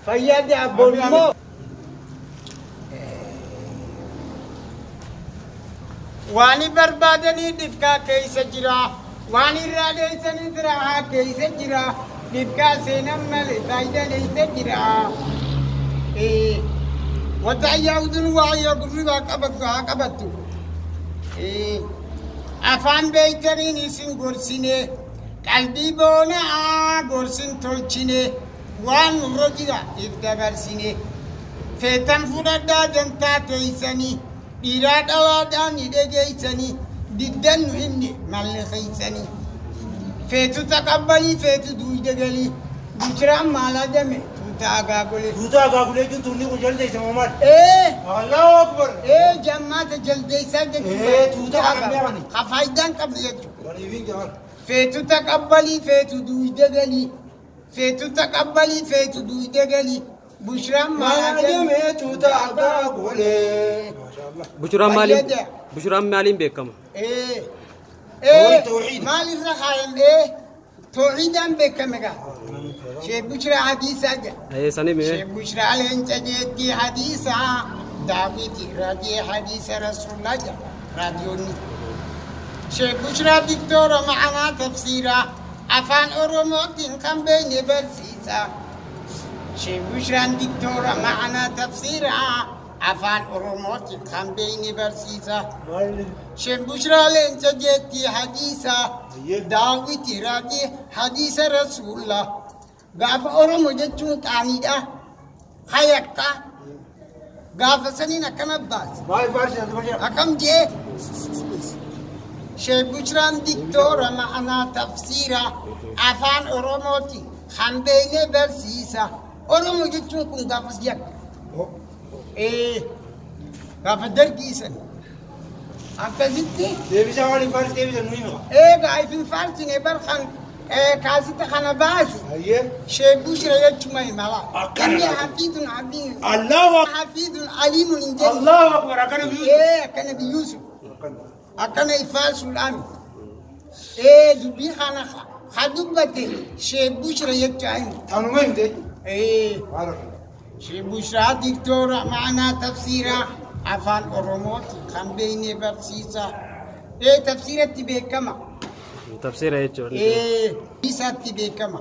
Fayyaade abboon immoo waan barbaadanii dhifkaa keessa jira. Waan irraa dheessanii haa keessa jira. Dhifkaa seenan malee faayidaan eessa jira. Wanta ayyaa'uudun waa'ee gurri waa qabattu haa qabattu. Afaan beeytaniin isin gorsine qalbii boonaa gorsin tolchine waan nurra jira if dabarsine. Feetan fudhadhaa dantaa teeysanii dhiiraa dhalaadhaan ni dhageeysanii diddan nu himne malle keeysanii. Feetu taqabbalii feetu duuyda galii Bushraan maal adame tuuta agaagolee. Tuuta agaagulee jechuun tuunni kun jaldeessa moo maal? Ee Allahu Akbar. ee jammaata jaldeessaa jechuudha. Ee, tuuta kana beekani. Ka faayidaan qabne jechuudha. Waliifin jamal. Feetu taqabbalii feetu duuyda galii. Feetu taqabbalii feetu duuyda galii. Bushraan maal Maal adame. adame tuuta agaagulee. Maashaallah. Bushraan maaliin Fayyada. Bushraan maaliin beekama? Ee Tawhiid, ee tawhiid. maal irra kaayan ee tawhiidaan beekame gaa. Shee Bushraa hadiisaa jedha. Ee sani mee Sheekh Bushraa leenca jeetti hadiisa daawwiti raadiyoo hadiisa rasuulaa jedha raadiyoonni. Sheekh Bushraa Diktoora ma'anaa tafsiiraa afaan Oromootiin kan beekne barsiisa. Sheekh Bushraan Diktoora ma'anaa tafsiiraa afaan Oromootiin kan beekne barsiisa. Maal? Sheekh Bushraa leenca jeetti hadiisa Ayyee. daawwiti raadiyoo hadiisa rasuulaa. Gaafa Oromoo jechuun qaaniidha. Hayakka. Gaafa saniin akkana baase. Maal faarsi as bashara? Akkam jee. Sheekh Bushraan Diktoora ma'anaa tafsiira afaan Oromooti kan beekne barsiisa. Oromoo jechuun kun gaafas yakka. Ee gaafa dargiisan. Akkasitti Deebisaa maaliif faarsi deebisan nu hima? eegaa ifin faarsine bar kan kaasita kana baase. Ayyee. Sheekh Bushra jechuma himala. Akkana. Inni hafiidun abiin. Allahu Akbar. Hafiidun aliimun hin jedhu. Allahu Akbar. Akkana biyyuu. Ee akkana biyyuusu. Akkana. Akkana ifaasuudhaan. Ee dubbii kana ha dubbate Sheekh Bushra jechaa himu. Tanuma himte. Ee Baarakallah. Sheekh Bushraa diktoora ma'anaa tafsiiraa afaan Oromooti kan beekne barsiisa. Ee tafsiiratti beekama. Tafsiira jechuudha. Ee isaatti beekama.